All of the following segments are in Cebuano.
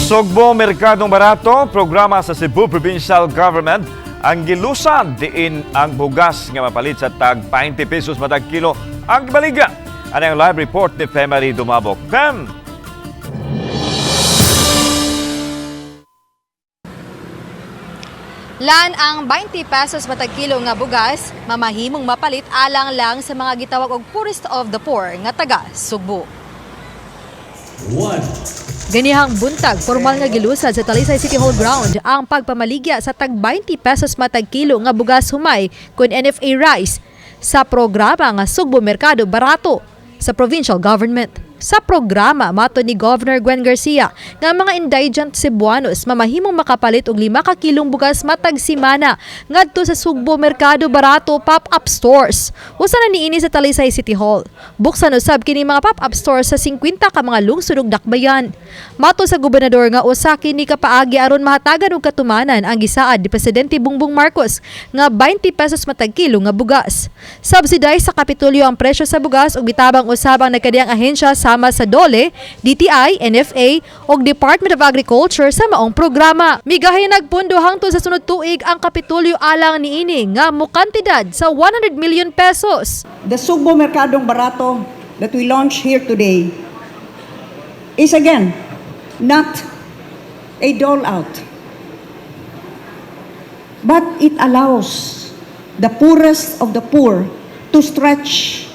Sugbo Merkadong Barato, programa sa Cebu Provincial Government, ang gilusad diin ang bugas nga mapalit sa tag 20 pesos matag kilo ang gibaligya. Ano ang live report ni Femary Dumabok? Fem! Lan ang 20 pesos matag kilo nga bugas, mamahimong mapalit alang lang sa mga gitawag og poorest of the poor nga taga Sugbo. Ganihang buntag, formal nga gilusad sa Talisay City Hall ground ang pagpamaligya sa tag 20 pesos matag kilo nga bugas humay kun NFA rice sa programa nga Sugbo Merkado Barato sa provincial government. Sa programa, mato ni Governor Gwen Garcia nga mga indigent Cebuanos mamahimong makapalit og 5 ka kilong bugas matag simana ngadto sa Sugbo Merkado Barato pop-up stores. Usa na niini sa Talisay City Hall. Buksan usab kini mga pop-up stores sa 50 ka mga lungsod ug dakbayan. Mato sa gobernador nga usa kini kapaagi aron mahatagan og katumanan ang gisaad ni Presidente Bongbong Marcos nga 20 pesos matag kilo nga bugas. Subsidize sa Kapitolyo ang presyo sa bugas ug mitabang usab ang nagkadiyang ahensya sama sa DOLE, DTI, NFA ug Department of Agriculture sa maong programa. Migahay nagpundo hangtod sa sunod tuig ang Kapitolyo alang niini nga mukantidad sa 100 million pesos. The Sugbo Merkadong Barato that we launch here today is again not a dole out, but it allows the poorest of the poor to stretch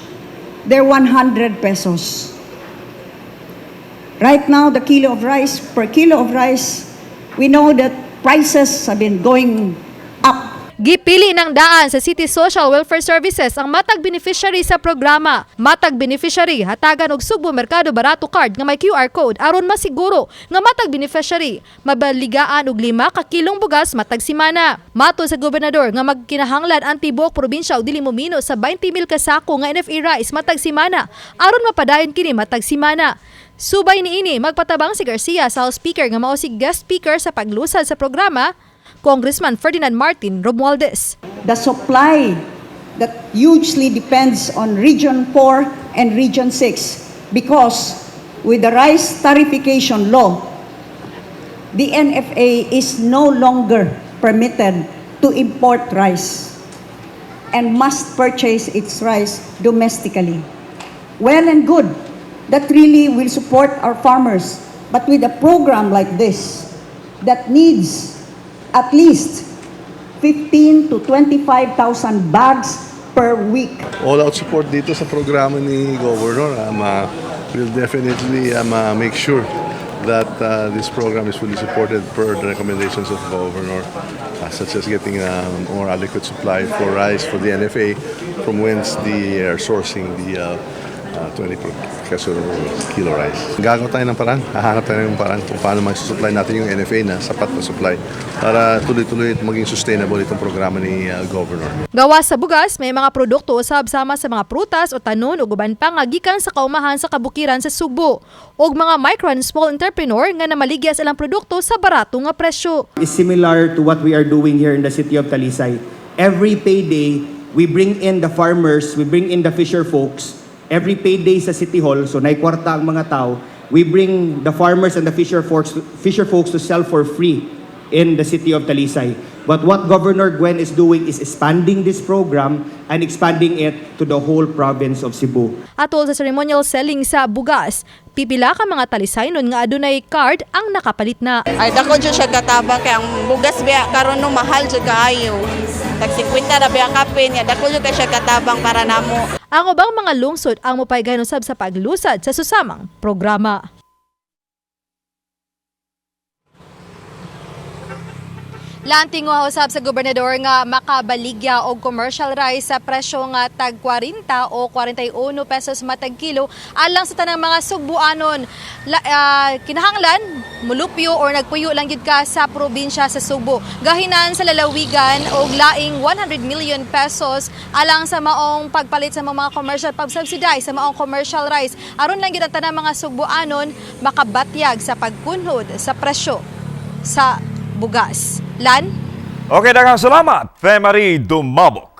their 100 pesos. Right now, the kilo of rice, per kilo of rice, we know that prices have been going up. Gipili ng daan sa City Social Welfare Services ang matag beneficiary sa programa. Matag beneficiary hatagan og Sugbo Merkado Barato card nga may QR code aron masiguro nga matag beneficiary mabaligaan og 5 ka kilong bugas matag simana. Mato sa gobernador nga magkinahanglan ang tibuok probinsya og dili momino sa 20,000 ka sako nga NFA rice matag simana aron mapadayon kini matag simana. Subay niini magpatabang si Garcia sa House Speaker nga mao si guest speaker sa paglusad sa programa, Congressman Ferdinand Martin Romualdez. The supply that hugely depends on Region 4 and Region 6 because with the rice tarification law, the NFA is no longer permitted to import rice and must purchase its rice domestically. Well and good. That really will support our farmers. But with a program like this that needs at least 15 to 25,000 bags per week. All-out support dito sa programa ni Governor. We'll definitely make sure that this program is fully supported per the recommendations of Governor, such as getting more adequate supply for rice for the NFA, from whence they are sourcing the 20 peso kilo rice. Gagawa tayo ng paraan, hahanap tayo ng paraan kung paano mag-supply natin yung NFA na sapat na supply para tuloy-tuloy at maging sustainable itong programa ni Governor. Gawas sa bugas, may mga produkto usab sama sa mga prutas o tanon ug uban pa nga gikan sa kaumahan sa kabukiran sa Sugbo ug mga micro and small entrepreneur nga namaligya sa ilang produkto sa barato nga presyo. Is similar to what we are doing here in the city of Talisay. Every payday, we bring in the farmers, we bring in the fisher folks. Every payday sa City Hall, so naikwarta ang mga tao, we bring the farmers and the fisher folks to sell for free in the city of Talisay. But what Governor Gwen is doing is expanding this program and expanding it to the whole province of Cebu. Atol sa ceremonial selling sa bugas, pipila ka mga Talisaynon nga adunay card ang nakapalit na. Ay, dako jud siya katabang kay ang bugas biya karon no mahal jud kaayo. Tag 50 ra biya kapin ya, dako jud kay siya katabang para namo. Ang ubang mga lungsod ang mopaygan usab sa paglusad sa susamang programa. Lanting usab sa gobernador nga makabaligya og commercial rice sa presyo nga tag 40 o 41 pesos matag kilo alang sa tanang mga Sugbuanon. Kinahanglan mulupyo or nagpuyo lang gyud ka sa probinsya sa Sugbo. Gahinan sa lalawigan og laing 100 million pesos alang sa maong pagpalit sa mga commercial, pag-subsidize sa maong commercial rice aron lang gyud ang tanang mga Sugbuanon makabatyag sa pagkunhod sa presyo sa bugas. Lan? Okay, daghang salamat, Femary Dumabok.